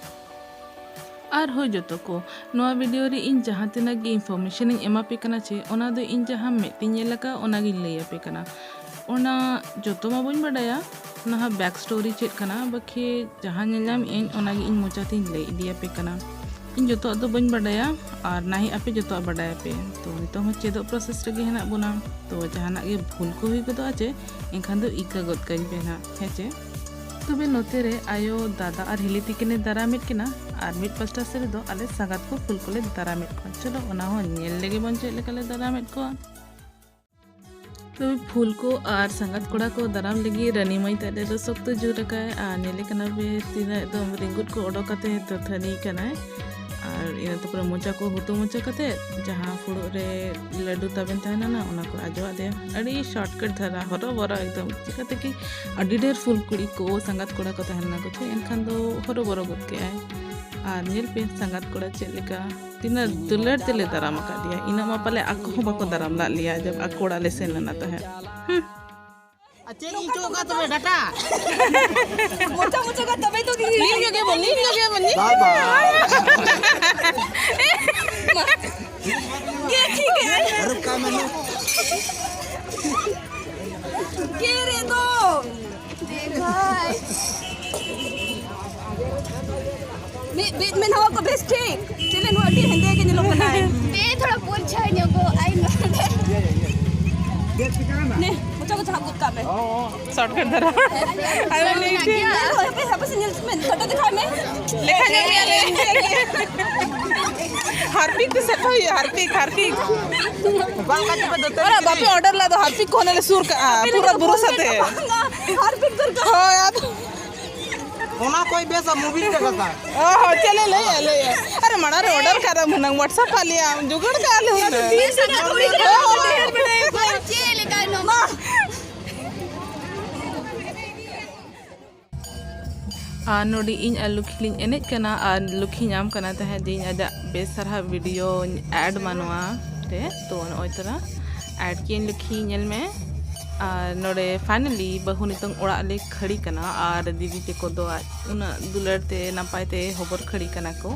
ᱟᱨ ᱦᱳᱭ ᱡᱚᱛᱚ ᱠᱚ, ᱱᱚᱣᱟ ᱵᱷᱤᱰᱤᱭᱳ ᱨᱮ ᱤᱧ ᱡᱟᱦᱟᱸ ᱛᱤᱱᱟᱹᱜ ᱜᱮ information ᱤᱧ ᱮᱢᱟ ᱯᱮ ᱠᱟᱱᱟ ᱪᱮ, ᱚᱱᱟ ᱫᱚ ᱤᱧ ᱡᱟᱦᱟᱸ ᱢᱮᱫ ᱛᱤᱧ ᱧᱮᱞ ᱟᱠᱟᱫ, ᱚᱱᱟᱜᱤᱧ ᱞᱟᱹᱭ ᱟᱯᱮ ᱠᱟᱱᱟ᱾ ᱚᱱᱟ ᱡᱚᱛᱚ ᱢᱟ ᱵᱟᱹᱧ ᱵᱟᱰᱟᱭᱟ, ᱱᱟᱦᱟᱜ back story ᱪᱮᱫ ᱠᱟᱱᱟ, ᱵᱟᱠᱷᱮ ᱡᱟᱦᱟᱸ ᱧᱮᱞ ᱧᱟᱢ ᱤᱧ, ᱚᱱᱟᱜᱮ ᱤᱧ ᱢᱚᱪᱟ ᱛᱤᱧ ᱞᱟᱹᱭ ᱤᱫᱤ ᱟᱯᱮ ᱠᱟᱱᱟ᱾ ᱤᱧ ᱡᱚᱛᱚᱣᱟᱜ ᱫᱚ ᱵᱟᱹᱧ ᱵᱟᱰᱟᱭᱟ, ᱟᱨ ᱱᱟ ᱦᱤ ᱟᱯᱮ ᱡᱚᱛᱚᱣᱟᱜ ᱵᱟᱰᱟᱭ ᱟᱯᱮ᱾ ᱛᱚ, ᱱᱤᱛᱚᱜ ᱦᱚᱸ ᱪᱮᱫᱚᱜ process ᱨᱮᱜᱮ ᱦᱮᱱᱟᱜ ᱵᱚᱱᱟ᱾ ᱛᱚ, ᱡᱟᱦᱟᱱᱟᱜ ᱜᱮ ᱵᱷᱩᱞ ᱠᱚ ᱦᱩᱭ ᱜᱚᱫᱚᱜᱼᱟ ᱪᱮ, ᱮᱱᱠᱷᱟᱱ ᱫᱚ ᱤᱠᱟᱹ ᱜᱚᱫ ᱠᱟᱹᱧ ᱯᱮ ᱱᱟᱦᱟᱜ, ᱦᱮᱸ ᱪᱮ? ᱛᱚᱵᱮ ᱱᱚᱛᱮ ᱨᱮ ᱟᱭᱳ, ᱫᱟᱫᱟ ᱟᱨ ᱦᱤᱞᱤ ᱛᱤᱠᱤᱱᱮ ᱫᱟᱨᱟᱢᱮᱫ ᱠᱤᱱᱟ, ᱟᱨ ᱢᱤᱫ ᱯᱟᱥᱴᱟ ᱥᱮᱫ ᱨᱮᱫᱚ ᱟᱞᱮ ᱥᱟᱸᱜᱟᱛ ᱠᱚ ᱯᱷᱩᱞ ᱠᱚᱞᱮ ᱫᱟᱨᱟᱢᱮᱫ ᱠᱚᱣᱟ᱾ ᱪᱚᱞᱚ, ᱚᱱᱟ ᱦᱚᱸ ᱧᱮᱞ ᱞᱮᱜᱮ ᱵᱚᱱ ᱪᱮᱫ ᱞᱮᱠᱟ ᱞᱮ ᱫᱟᱨᱟᱢᱮᱫ ᱠᱚᱣᱟ᱾ ᱛᱚᱵᱮ ᱯᱷᱩᱞ ᱠᱚ ᱟᱨ ᱥᱟᱸᱜᱟᱛ ᱠᱚᱲᱟ ᱠᱚ ᱫᱟᱨᱟᱢ ᱞᱟᱹᱜᱤᱫ ᱨᱟᱹᱱᱤ ᱢᱟᱹᱭ ᱛᱟᱞᱮ ᱫᱚ ᱥᱚᱠᱛᱚ ᱡᱳᱨ ᱟᱠᱟᱭ, ᱟᱨ ᱧᱮᱞᱮ ᱠᱟᱱᱟ ᱯᱮ ᱛᱤᱱᱟᱹᱜ ᱮᱠᱫᱚᱢ ᱨᱤᱸᱜᱩᱫ ᱠᱚ ᱚᱰᱚᱠ ᱠᱟᱛᱮ ᱛᱟᱹᱛᱷᱟᱹᱱᱤ ᱠᱟᱱᱟᱭ᱾ ᱟᱨ ᱤᱱᱟᱹ ᱛᱟᱨᱯᱚᱨᱮ ᱢᱚᱪᱟ ᱠᱚ ᱦᱩᱛᱩ ᱢᱚᱪᱟ ᱠᱟᱛᱮ ᱡᱟᱦᱟᱸ ᱯᱷᱩᱲᱩᱜ ᱨᱮ ᱞᱟᱹᱰᱩ ᱛᱟᱵᱮᱱ ᱛᱟᱦᱮᱱᱟ ᱱᱟ, ᱚᱱᱟ ᱠᱚ ᱟᱡᱚ ᱟᱫᱮᱭᱟ᱾ ᱟᱹᱰᱤ shortcut ᱫᱷᱟᱨᱟ, ᱦᱚᱨᱚ ᱵᱚᱨᱚ ᱮᱠᱫᱚᱢ᱾ ᱪᱤᱠᱟᱹᱛᱮ ᱠᱤ ᱟᱹᱰᱤ ᱰᱷᱮᱨ ᱯᱷᱩᱞ ᱠᱩᱲᱤ ᱠᱚ ᱥᱟᱸᱜᱟᱛ ᱠᱚᱲᱟ ᱠᱚ ᱛᱟᱦᱮᱸ ᱞᱮᱱᱟ ᱠᱚ ᱪᱮ, ᱮᱱᱠᱷᱟᱱ ᱫᱚ ᱦᱚᱨᱚ ᱵᱚᱨᱚ ᱜᱚᱫ ᱠᱮᱜᱼᱟᱭ᱾ ᱟᱨ ᱧᱮᱞ ᱯᱮ ᱥᱟᱸᱜᱟᱛ ᱠᱚᱲᱟ ᱪᱮᱫ ᱞᱮᱠᱟ ᱛᱤᱱᱟᱹᱜ ᱫᱩᱞᱟᱹᱲ ᱛᱮᱞᱮ ᱫᱟᱨᱟᱢ ᱟᱠᱟᱫᱮᱭᱟ᱾ ᱤᱱᱟᱹᱜ ᱢᱟ ᱯᱟᱞᱮ ᱟᱠᱚ ᱦᱚᱸ ᱵᱟᱠᱚ ᱫᱟᱨᱟᱢ ᱞᱟᱜ ᱞᱮᱭᱟ ᱡᱚᱵ ᱟᱠᱚ ᱚᱲᱟᱜ ᱞᱮ ᱥᱮᱱ ᱞᱮᱱᱟ ᱛᱟᱦᱮᱸᱫ᱾ ᱦᱩᱸ᱾ ᱟᱨ ᱪᱮᱫ ᱤᱧ ᱪᱚ ᱚᱠᱟ ᱛᱚᱵᱮ ᱰᱟᱴᱟ? ᱢᱚᱪᱟ ᱢᱚᱪᱟ ᱠᱟ ᱛᱚᱵᱮ ᱛᱚ ᱜᱤ-, ᱞᱤᱞ ᱧᱚᱜ ᱜᱮ ᱵᱚᱱ, ᱞᱤᱞ ᱧᱚᱜ ᱜᱮ ᱵᱚᱱ, ᱞᱤᱞ ᱧᱚᱜ ᱜᱮ ᱵᱚᱱ᱾ ᱵᱟᱵᱟ᱾ ᱜᱮ ᱴᱷᱤᱠ ᱜᱮ᱾ ᱟᱹᱨᱩᱵ ᱠᱟᱜ ᱢᱮ ᱱᱩ᱾ ᱜᱮ ᱨᱮ ᱫᱚ᱾ ᱫᱮᱠᱷᱟᱭ᱾ ᱢᱤᱫ ᱵᱤᱫ ᱢᱮ ᱱᱚᱣᱟ ᱠᱚ ᱵᱮᱥ ᱴᱷᱤᱠ᱾ ᱪᱮᱞᱮ ᱱᱩᱱᱟᱹᱜ ᱟᱹᱰᱤ ᱦᱮᱸᱫᱮ ᱜᱮ ᱧᱮᱞᱚᱜ ᱠᱟᱱᱟᱭ᱾ ᱛᱮ ᱛᱷᱚᱲᱟ ᱯᱩᱨᱪᱷᱟ ᱧᱚᱜᱚᱜ ᱟᱭ ᱱᱚᱰᱮ᱾ ᱱᱮ, ᱢᱚᱪᱟ ᱠᱚ ᱡᱟᱦᱟᱸ ᱜᱚᱫ ᱠᱟᱜ ᱢᱮ᱾ ᱥᱚᱨᱴᱠᱟᱴ ᱫᱷᱟᱨᱟ᱾ ᱟᱭ ᱢᱮᱱᱮ ᱢᱮᱱᱟᱜ ᱜᱮᱭᱟ᱾ ᱦᱟᱯᱮ, ᱦᱟᱯᱮ ᱥᱮ ᱧᱮᱞ ᱢᱮ, ᱯᱷᱳᱴᱳ ᱫᱮᱠᱷᱟᱣ ᱢᱮ᱾ ᱞᱮᱠᱷᱟ ᱧᱚᱜ ᱜᱮᱭᱟᱞᱮ᱾ ᱦᱟᱨᱯᱤᱠ ᱛᱮ ᱥᱮᱯᱷᱟ ᱦᱩᱭᱩᱜᱼᱟ, ᱦᱟᱨᱯᱤᱠ, ᱦᱟᱨᱯᱤᱠ᱾ ᱚᱲᱟ ᱵᱟᱯᱮ ᱚᱨᱰᱟᱨ ᱞᱮᱫᱟ, ᱦᱟᱨᱯᱤᱠ ᱠᱚ ᱦᱟᱱᱮ ᱞᱮ ᱥᱩᱨ ᱠᱟᱜᱼᱟ, ᱯᱩᱨᱟᱹ ᱵᱩᱨᱩ ᱥᱟᱛᱮ᱾ ᱦᱟᱨᱯᱤᱠ ᱫᱚᱨᱠᱟᱨ᱾ ᱦᱳᱭ, ᱟᱫᱚ ᱚᱱᱟ ᱠᱚᱭ ᱵᱮᱥᱟ ᱢᱩᱵᱷᱤ ᱨᱮ ᱠᱟᱛᱷᱟ᱾ ᱚ, ᱦᱚᱸ, ᱪᱮᱫ ᱞᱮ ᱞᱟᱹᱭᱟ, ᱞᱟᱹᱭᱟ᱾ ᱟᱨᱮ, ᱢᱟᱲᱟᱝ ᱨᱮ ᱚᱨᱰᱟᱨ ᱠᱟᱜ ᱨᱮ ᱦᱩᱱᱟᱹᱝ, WhatsApp ᱟᱜ ᱞᱮᱭᱟ, ᱡᱩᱜᱟᱲ ᱠᱟᱜ ᱞᱮ ᱦᱩᱱᱟᱹᱝ᱾ ᱛᱤᱥ ᱨᱮᱱᱟᱜ ᱛᱷᱚᱲᱤ ᱠᱟᱱᱟ, ᱦᱳᱭ᱾ ᱪᱮᱫ ᱞᱮᱠᱟ ᱱᱚᱣᱟ? ᱟᱨ ᱱᱚᱰᱮ ᱤᱧ ᱟᱨ ᱞᱩᱠᱷᱤ ᱞᱤᱧ ᱮᱱᱮᱡ ᱠᱟᱱᱟ ᱟᱨ ᱞᱩᱠᱷᱤ ᱧᱟᱢ ᱠᱟᱱᱟ ᱛᱟᱦᱮᱸᱫ ᱡᱮ ᱤᱧ ᱟᱡᱟᱜ ᱵᱮᱥ ᱥᱟᱨᱦᱟᱣ ᱵᱷᱤᱰᱤᱭᱳᱧ ᱮᱰ ᱢᱟ ᱱᱚᱣᱟ ᱨᱮ᱾ ᱛᱚ ᱱᱚᱜᱼᱚᱭ ᱛᱚᱨᱟ ᱮᱰ ᱠᱮᱜᱼᱟᱹᱧ ᱞᱩᱠᱷᱤ, ᱧᱮᱞ ᱢᱮ᱾ ᱟᱨ ᱱᱚᱰᱮ finally ᱵᱟᱹᱦᱩ ᱱᱤᱛᱚᱝ ᱚᱲᱟᱜ ᱞᱮ ᱠᱷᱟᱹᱲᱤ ᱠᱟᱱᱟ ᱟᱨ ᱫᱤᱫᱤ ᱛᱟᱠᱚ ᱫᱚ ᱟᱡ ᱩᱱᱟᱹᱜ ᱫᱩᱞᱟᱹᱲ ᱛᱮ ᱱᱟᱯᱟᱭ ᱛᱮ ᱦᱚᱵᱚᱨ ᱠᱷᱟᱹᱲᱤ ᱠᱟᱱᱟ ᱠᱚ᱾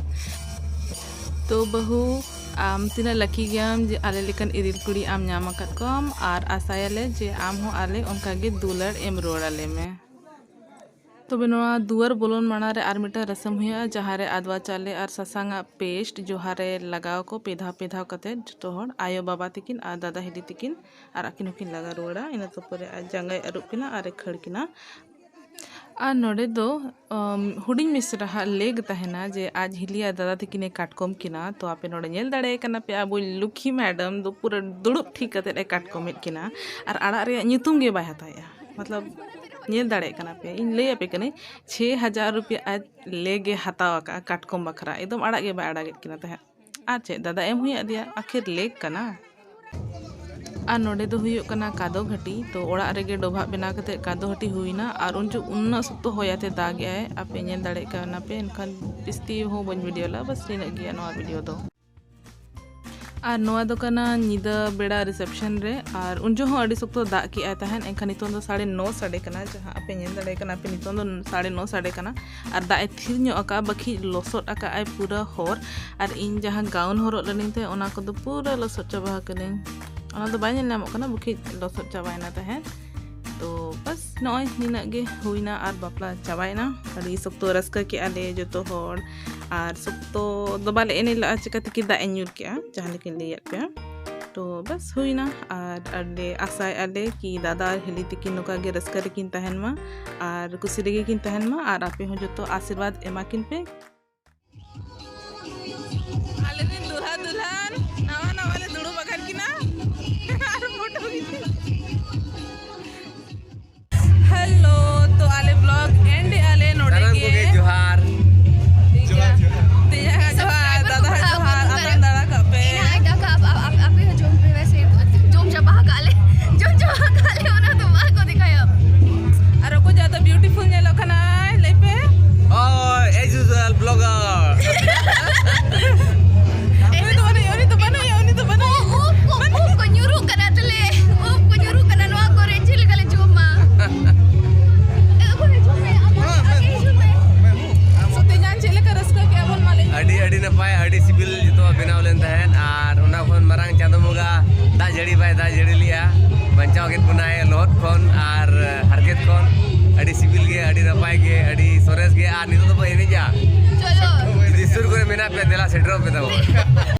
ᱛᱚ ᱵᱟᱹᱦᱩ, ᱟᱢ ᱛᱤᱱᱟᱹᱜ ᱞᱟᱹᱠᱤ ᱜᱮᱭᱟᱢ ᱡᱮ ᱟᱞᱮ ᱞᱮᱠᱟᱱ ᱤᱨᱤᱞ ᱠᱩᱲᱤ ᱟᱢ ᱧᱟᱢ ᱟᱠᱟᱫ ᱠᱚᱣᱟᱢ, ᱟᱨ ᱟᱥᱟᱭᱟᱞᱮ ᱡᱮ ᱟᱢ ᱦᱚᱸ ᱟᱞᱮ ᱚᱱᱠᱟ ᱜᱮ ᱫᱩᱞᱟᱹᱲ ᱮᱢ ᱨᱩᱣᱟᱹᱲ ᱟᱞᱮ ᱢᱮ᱾ ᱛᱚᱵᱮ ᱱᱚᱣᱟ ᱫᱩᱣᱟᱹᱨ ᱵᱚᱞᱚᱱ ᱢᱟᱲᱟᱝ ᱨᱮ ᱟᱨ ᱢᱤᱫᱴᱟᱝ ᱨᱟᱥᱟᱢ ᱦᱩᱭᱩᱜᱼᱟ, ᱡᱟᱦᱟᱸ ᱨᱮ ᱟᱫᱣᱟ ᱪᱟᱣᱞᱮ ᱟᱨ ᱥᱟᱥᱟᱝ ᱟᱜ paste ᱡᱚᱦᱟ ᱨᱮ ᱞᱟᱜᱟᱣ ᱟᱠᱚ, ᱯᱮ ᱫᱷᱟᱣ ᱯᱮ ᱫᱷᱟᱣ ᱠᱟᱛᱮ ᱡᱚᱛᱚ ᱦᱚᱲ, ᱟᱭᱳ ᱵᱟᱵᱟ ᱛᱟᱹᱠᱤᱱ ᱟᱨ ᱫᱟᱫᱟ ᱦᱤᱞᱤ ᱛᱟᱹᱠᱤᱱ, ᱟᱨ ᱟᱹᱠᱤᱱ ᱦᱚᱸᱠᱤᱱ ᱞᱟᱜᱟᱣ ᱨᱩᱣᱟᱹᱲᱟ᱾ ᱤᱱᱟᱹ ᱛᱟᱨᱯᱚᱨᱮ ᱟᱡ ᱡᱟᱸᱜᱟᱭ ᱟᱹᱨᱩᱵ ᱠᱤᱱᱟ ᱟᱨ ᱮ ᱠᱷᱟᱹᱲ ᱠᱤᱱᱟ᱾ ᱟᱨ ᱱᱚᱰᱮ ᱫᱚ, ᱟᱢ, ᱦᱩᱰᱤᱧ ᱢᱤᱥᱨᱟ ᱦᱟᱜ ᱞᱮᱜᱽ ᱛᱟᱦᱮᱱᱟ ᱡᱮ ᱟᱡ ᱦᱤᱞᱤ ᱟᱨ ᱫᱟᱫᱟ ᱛᱟᱹᱠᱤᱱᱮ ᱠᱟᱴᱠᱚᱢ ᱠᱤᱱᱟ᱾ ᱛᱚ ᱟᱯᱮ ᱱᱚᱰᱮ ᱧᱮᱞ ᱫᱟᱲᱮᱭᱟᱭ ᱠᱟᱱᱟ ᱯᱮ, ᱟᱵᱚᱭᱤᱡ ᱞᱩᱠᱷᱤ ᱢᱮᱰᱟᱢ ᱫᱚ ᱯᱩᱨᱟᱹ ᱫᱩᱲᱩᱵ ᱴᱷᱤᱠ ᱠᱟᱛᱮᱫ ᱮ ᱠᱟᱴᱠᱚᱢᱮᱫ ᱠᱤᱱᱟ ᱟᱨ ᱟᱲᱟᱜ ᱨᱮᱭᱟᱜ ᱧᱩᱛᱩᱢ ᱜᱮ ᱵᱟᱭ ᱦᱟᱛᱟᱣᱮᱫᱼᱟ᱾ ᱢᱚᱛᱞᱚᱵ, ᱧᱮᱞ ᱫᱟᱲᱮᱭᱟᱜ ᱠᱟᱱᱟ ᱯᱮ, ᱤᱧ ᱞᱟᱹᱭ ᱟᱯᱮ ᱠᱟᱹᱱᱟᱹᱧ, ᱪᱷᱮ ᱦᱟᱡᱟᱨ ᱨᱩᱯᱤᱭᱟ ᱟᱡ ᱞᱮᱜᱽ ᱮ ᱦᱟᱛᱟᱣ ᱟᱠᱟᱫᱼᱟ ᱠᱟᱴᱠᱚᱢ ᱵᱟᱠᱷᱨᱟ, ᱮᱠᱫᱚᱢ ᱟᱲᱟᱜ ᱜᱮ ᱵᱟᱭ ᱟᱲᱟᱜᱮᱫ ᱠᱤᱱᱟ ᱛᱟᱦᱮᱸᱫ᱾ ᱟᱨ ᱪᱮᱫ, ᱫᱟᱫᱟ ᱮᱢ ᱦᱩᱭ ᱟᱫᱮᱭᱟ, ᱟᱠᱷᱤᱨ ᱞᱮᱜᱽ ᱠᱟᱱᱟ᱾ ᱟᱨ ᱱᱚᱰᱮ ᱫᱚ ᱦᱩᱭᱩᱜ ᱠᱟᱱᱟ ᱠᱟᱫᱚ ᱜᱷᱟᱹᱴᱤ᱾ ᱛᱚ ᱚᱲᱟᱜ ᱨᱮᱜᱮ ᱰᱚᱵᱷᱟᱜ ᱵᱮᱱᱟᱣ ᱠᱟᱛᱮ ᱠᱟᱫᱚ ᱜᱷᱟᱹᱴᱤ ᱦᱩᱭᱱᱟ᱾ ᱟᱨ ᱩᱱ ᱡᱚᱠᱷᱚᱱ ᱩᱱᱟᱹᱜ ᱥᱚᱠᱛᱚ ᱦᱚᱭ ᱟᱛᱮ ᱫᱟᱜ ᱮᱜᱼᱟᱭ, ᱟᱯᱮ ᱧᱮᱞ ᱫᱟᱲᱮᱭᱟᱜ ᱠᱟᱱᱟ ᱯᱮ, ᱮᱱᱠᱷᱟᱱ ᱡᱟᱹᱥᱛᱤ ᱦᱚᱸ ᱵᱟᱹᱧ ᱵᱷᱤᱰᱤᱭᱳ ᱞᱮᱫᱼᱟ, ᱵᱟᱥ ᱱᱤᱱᱟᱹᱜ ᱜᱮᱭᱟ ᱱᱚᱣᱟ ᱵᱷᱤᱰᱤᱭᱳ ᱫᱚ᱾ ᱟᱨ ᱱᱚᱣᱟ ᱫᱚ ᱠᱟᱱᱟ ᱧᱤᱫᱟᱹ ᱵᱮᱲᱟ reception ᱨᱮ, ᱟᱨ ᱩᱱ ᱡᱚᱠᱷᱚᱱ ᱦᱚᱸ ᱟᱹᱰᱤ ᱥᱚᱠᱛᱚ ᱫᱟᱜ ᱠᱮᱜᱼᱟᱭ ᱛᱟᱦᱮᱸᱫ, ᱮᱱᱠᱷᱟᱱ ᱱᱤᱛᱚᱝ ᱫᱚ ᱥᱟᱲᱮ ᱱᱚ ᱥᱟᱰᱮ ᱠᱟᱱᱟ, ᱡᱟᱦᱟᱸ ᱟᱯᱮ ᱧᱮᱞ ᱫᱟᱲᱮᱭᱟᱜ ᱠᱟᱱᱟ ᱯᱮ, ᱱᱤᱛᱚᱝ ᱫᱚ ᱥᱟᱲᱮ ᱱᱚ ᱥᱟᱰᱮ ᱠᱟᱱᱟ᱾ ᱟᱨ ᱫᱟᱜ ᱮ ᱛᱷᱤᱨ ᱧᱚᱜ ᱟᱠᱟᱫᱼᱟ, ᱵᱟᱹᱠᱤ ᱞᱚᱥᱚᱫ ᱟᱠᱟᱫ ᱟᱭ ᱯᱩᱨᱟᱹ ᱦᱚᱨ᱾ ᱟᱨ ᱤᱧ ᱡᱟᱦᱟᱸ gown ᱦᱚᱨᱚᱜ ᱞᱮᱱᱟᱹᱧ ᱛᱟᱦᱮᱸᱫ, ᱚᱱᱟ ᱠᱚᱫᱚ ᱯᱩᱨᱟᱹ ᱞᱚᱥᱚᱫ ᱪᱟᱵᱟ ᱟᱠᱟᱱᱟᱹᱧ᱾ ᱚᱱᱟ ᱫᱚ ᱵᱟᱭ ᱧᱮᱞ ᱧᱟᱢᱚᱜ ᱠᱟᱱᱟ, ᱵᱟᱹᱠᱤ ᱞᱚᱥᱚᱫ ᱪᱟᱵᱟᱭᱮᱱᱟ ᱛᱟᱦᱮᱸᱫ᱾ ᱛᱚ ᱵᱟᱥ, ᱱᱚᱜᱼᱚᱭ ᱱᱤᱱᱟᱹᱜ ᱜᱮ ᱦᱩᱭᱱᱟ ᱟᱨ ᱵᱟᱯᱞᱟ ᱪᱟᱵᱟᱭᱮᱱᱟ᱾ ᱟᱹᱰᱤ ᱥᱚᱠᱛᱚ ᱨᱟᱹᱥᱠᱟᱹ ᱠᱮᱜᱼᱟ ᱞᱮ ᱡᱚᱛᱚ ᱦᱚᱲ, ᱟᱨ ᱥᱚᱠᱛᱚ ᱫᱚ ᱵᱟᱞᱮ ᱮᱱᱮᱡ ᱞᱟᱜᱼᱟ, ᱪᱤᱠᱟᱹ ᱛᱮᱠᱤ ᱫᱟᱜ ᱤᱧ ᱧᱩᱨ ᱠᱮᱜᱼᱟ, ᱡᱟᱦᱟᱸ ᱞᱮᱠᱟᱧ ᱞᱟᱹᱭᱟᱫ ᱯᱮᱭᱟ᱾ ᱛᱚ ᱵᱟᱥ ᱦᱩᱭᱱᱟ, ᱟᱨ ᱟᱞᱮ ᱟᱥᱟᱭᱮᱫᱼᱟ ᱞᱮ ᱠᱤ ᱫᱟᱫᱟ ᱟᱨ ᱦᱤᱞᱤ ᱛᱟᱹᱠᱤᱱ ᱱᱚᱝᱠᱟ ᱜᱮ ᱨᱟᱹᱥᱠᱟᱹ ᱨᱮᱠᱤᱱ ᱛᱟᱦᱮᱱ ᱢᱟ ᱟᱨ ᱠᱩᱥᱤ ᱨᱮᱜᱮ ᱠᱤᱱ ᱛᱟᱦᱮᱱ ᱢᱟ, ᱟᱨ ᱟᱯᱮ ᱦᱚᱸ ᱡᱚᱛᱚ ᱟᱥᱤᱨᱵᱟᱫᱽ ᱮᱢᱟ ᱠᱤᱱ ᱯᱮ᱾ ᱟᱞᱮᱨᱮᱱ ᱫᱩᱞᱦᱟ ᱫᱩᱞᱦᱟᱱ ᱱᱟᱣᱟ ᱱᱟᱣᱟ ᱞᱮ ᱫᱩᱲᱩᱵ ᱟᱠᱟᱱ ᱠᱤᱱᱟ᱾ ᱟᱨ ᱯᱷᱳᱴᱳ ᱠᱤᱱ᱾ ᱦᱮᱞᱳ, ᱛᱚ ᱟᱞᱮ ᱵᱞᱚᱜ ᱮᱱᱰ ᱮᱜᱼᱟ ᱞᱮ ᱱᱚᱰᱮ ᱥᱟᱱᱟᱢ ᱜᱮ᱾ ᱠᱚᱜᱮ ᱡᱚᱦᱟᱨ᱾ ᱴᱷᱤᱠ ᱜᱮᱭᱟ᱾ ᱛᱮᱭᱟᱝ ᱡᱚᱦᱟᱨ, ᱫᱟᱫᱟ ᱡᱚᱦᱟᱨ, ᱟᱛᱟᱝ ᱫᱟᱲᱟ ᱠᱟᱜ ᱯᱮ᱾ ᱤᱱᱟᱹ ᱟᱡ ᱫᱟᱠᱟ ᱟᱯ- ᱟᱯ- ᱟᱯ- ᱟᱯᱮ ᱦᱚᱸ ᱡᱚᱢ ᱯᱮ, ᱢᱮᱥᱮ ᱡᱚᱢ ᱪᱟᱵᱟ ᱟᱠᱟᱫ ᱞᱮ, ᱡᱚᱢ ᱪᱟᱵᱟ ᱟᱠᱟᱫ ᱞᱮ, ᱚᱱᱟ ᱫᱚ ᱵᱟᱝ ᱠᱚ ᱫᱮᱠᱷᱟᱭᱟ᱾ ᱟᱨ ᱚᱠᱚᱭ ᱡᱟᱫᱟ ᱵᱤᱭᱩᱴᱤᱯᱷᱩᱞ ᱧᱮᱞᱚᱜ ᱠᱟᱱᱟᱭ, ᱞᱟᱹᱭ ᱯᱮ᱾ ᱳᱭ, as usual, blogger. ᱩᱱᱤ ᱫᱚ ᱵᱟᱹᱱᱩᱭᱟ, ᱩᱱᱤ ᱫᱚ ᱵᱟᱹᱱᱩᱭᱟ, ᱩᱱᱤ ᱫᱚ ᱵᱟᱹᱱᱩᱭᱟ᱾ ᱩᱵ ᱠᱚ, ᱩᱵ ᱠᱚ ᱧᱩᱨᱩᱜ ᱠᱟᱱᱟ ᱛᱟᱞᱮ, ᱩᱵ ᱠᱚ ᱧᱩᱨᱩᱜ ᱠᱟᱱᱟ, ᱱᱚᱣᱟ ᱠᱚᱨᱮ ᱪᱮᱫ ᱞᱮᱠᱟ ᱞᱮ ᱡᱚᱢᱟ? ᱮ, ᱚᱠᱚᱭ ᱦᱤᱡᱩᱜ ᱢᱮ, ᱟᱢ ᱟᱜᱮ ᱦᱤᱡᱩᱜ ᱢᱮ᱾ ᱥᱚᱛᱮᱡᱟᱱ, ᱪᱮᱫ ᱞᱮᱠᱟ ᱨᱟᱹᱥᱠᱟᱹ ᱠᱮᱜᱼᱟ ᱵᱚᱱ, ᱢᱟ ᱞᱟᱹᱭ ᱢᱮ᱾ ᱟᱹᱰᱤ, ᱟᱹᱰᱤ ᱱᱟᱯᱟᱭ, ᱟᱹᱰᱤ ᱥᱤᱵᱤᱞ ᱡᱚᱛᱚᱣᱟᱜ ᱵᱮᱱᱟᱣ ᱞᱮᱱ ᱛᱟᱦᱮᱸᱫ, ᱟᱨ ᱚᱱᱟ ᱠᱷᱚᱱ ᱢᱟᱨᱟᱝ ᱪᱟᱸᱫᱚ ᱵᱚᱸᱜᱟ ᱫᱟᱜ ᱡᱟᱹᱲᱤ ᱵᱟᱭ ᱫᱟᱜ ᱡᱟᱹᱲᱤ ᱞᱮᱜᱼᱟ, ᱵᱟᱧᱪᱟᱣ ᱠᱮᱫ ᱵᱚᱱᱟᱭ ᱞᱚᱦᱚᱫ ᱠᱷᱚᱱ ᱟᱨ ᱦᱟᱨᱠᱮᱛ ᱠᱷᱚᱱ᱾ ᱟᱹᱰᱤ ᱥᱤᱵᱤᱞ ᱜᱮ, ᱟᱹᱰᱤ ᱱᱟᱯᱟᱭ ᱜᱮ, ᱟᱹᱰᱤ ᱥᱚᱨᱮᱥ ᱜᱮ, ᱟᱨ ᱱᱤᱛᱚᱜ ᱫᱚᱵᱚ ᱮᱱᱮᱡᱟ᱾ ᱪᱚᱞᱚ᱾ ᱡᱩᱫᱤ ᱥᱩᱨ ᱠᱚᱨᱮ ᱢᱮᱱᱟᱜ ᱯᱮᱭᱟ, ᱫᱮᱞᱟ ᱥᱮᱴᱮᱨᱚᱜ ᱯᱮ ᱛᱟᱵᱚᱱ᱾